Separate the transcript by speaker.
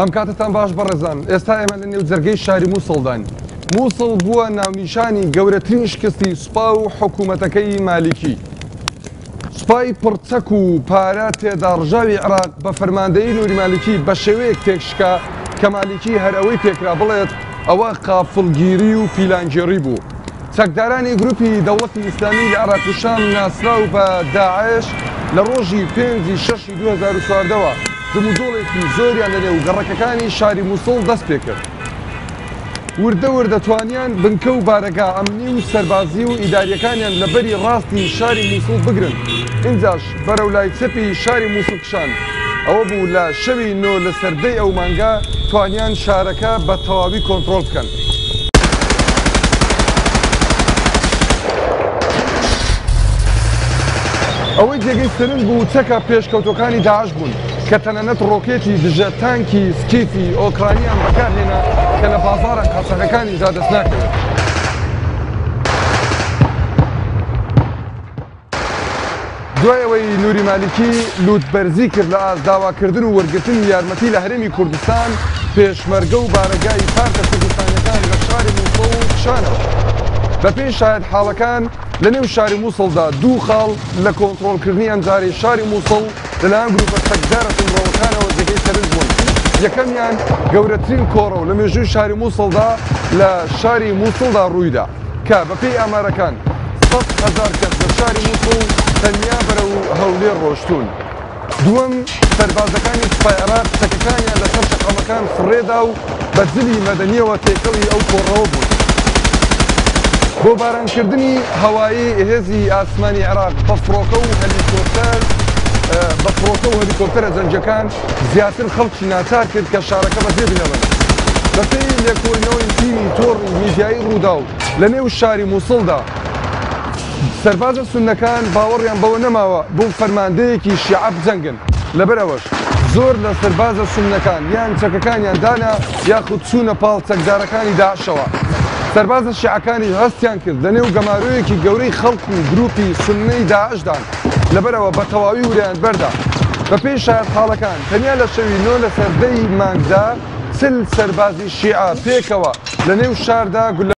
Speaker 1: ئەم کاتەتان باش بەڕێزان، ئێستا ئێمە لە نێو جەرگەی شاری موسڵداین. موسڵ بووە ناونیشانی گەورەترین شکستی سوپا و حکوومەتەکەی مالیکی. سوپای پڕ چەک و پارە تێداڕژاوی عێراق بە فەرماندەیی نوری مالیکی بە شێوەیەک تێکشکا کە مالیکی هەر ئەوەی پێکرا بڵێت ئەوە قافڵگیری و پیلانگێڕی بوو. چەکدارانی گروپی دەوڵەتی ئیسلامی لە عێراق و شام ناسراو بە داعش لە ڕۆژی پێنجی شەشی 2014 وە جموجۆڵێکی زۆریان لەنێو گەڕەکەکانی شاری موسڵ دەستپێکرد. وردە وردە توانیان بنکە و بارەگا ئەمنی و سەربازی و ئیدارییەکانیان لە بەری ڕاستی شاری موسڵ بگرن، ئینجاش بەرەو لای چەپی شاری موسڵ کشان. ئەوە بوو لە شەوی نۆ لەسەر دەی ئەو مانگە توانیان شارەکە بە تەواوی کۆنتڕۆڵ بکەن. ئەوەی جێگەی سەرنج بوو چەکە پێشکەوتووەکانی داعش بوون کە تەنانەت ڕۆکێتی دژە تانکی سکیفی ئۆکرانیان بەکارهێنا کە لە بازاڕە قاچاخەکانیشدا دەستناکەوێت. دوای ئەوەی نوری مالیکی لوتبەرزی کرد لە ئاست داواکردن و وەرگرتنی یارمەتی لە هەرێمی کوردستان، پێشمەرگە و بارەگای پارتە کوردستانیەکان لە شاری موسڵ کشانەوە. بەپێی شایەتحاڵەکان لەنێو شاری موسڵدا دوو خاڵ لە کۆنتڕۆڵکردنی ئەمجارەی شاری موسڵ لەلایەن گروپە چەکدارە توندڕەوەکانەوە جێگەی سەرنج بوون، یەکەمیان گەورەترین کۆڕەو لە مێژووی شاری موسڵدا لە شاری موسڵدا ڕوویدا. کە بەپێی ئامارەکان 100,000 کەس لە شاری موسڵ تەنیا بەرەو هەولێر ڕۆشتوون. دووەم، سەربازەکانی سوپای عێراق چەکەکانیان لەسەر شەقامەکان فڕێدا و بە جلی مەدەنییەوە تێکەڵی ئەو کۆڕەوە بوون. بۆ بارانکردنی هەوایی هێزی ئاسمانی عێراق بە فڕۆکە و هەلیکۆپتەر بە فڕۆکە و هەلیکۆپتەرە جەنگیەکان زیاتر خەڵکی ناچار کرد کە شارەکە بەجێ بهێڵن. بەپێی لێکۆڵینەوەی تیمی تۆڕی میدیایی ڕووداو لە نێو شاری موسڵدا، سەربازە سوننەکان باوەڕیان بەوە نەماوە بۆ فەرماندەیەکی شیعە بجەنگن، لەبەر ئەوەش زۆر لە سەربازە سوننەکان یان چەکەکانیان دانا یاخود چوونە پاڵ چەکدارەکانی داعشەوە. سەربازە شیعەکانیش هەستیان کرد لەنێو گەمارۆیەکی گەورەی خەڵک و گروپی سوننەی داعشدان، لەبەرئەوە بە تەواوی ورەیان بەردا. بەپێی شایەتحاڵەکان، تەنیا لە شەوی نۆ لەسەر دە ی مانگدا 40 سەربازی شیعە پێکەوە لەنێو شاردا گوللە.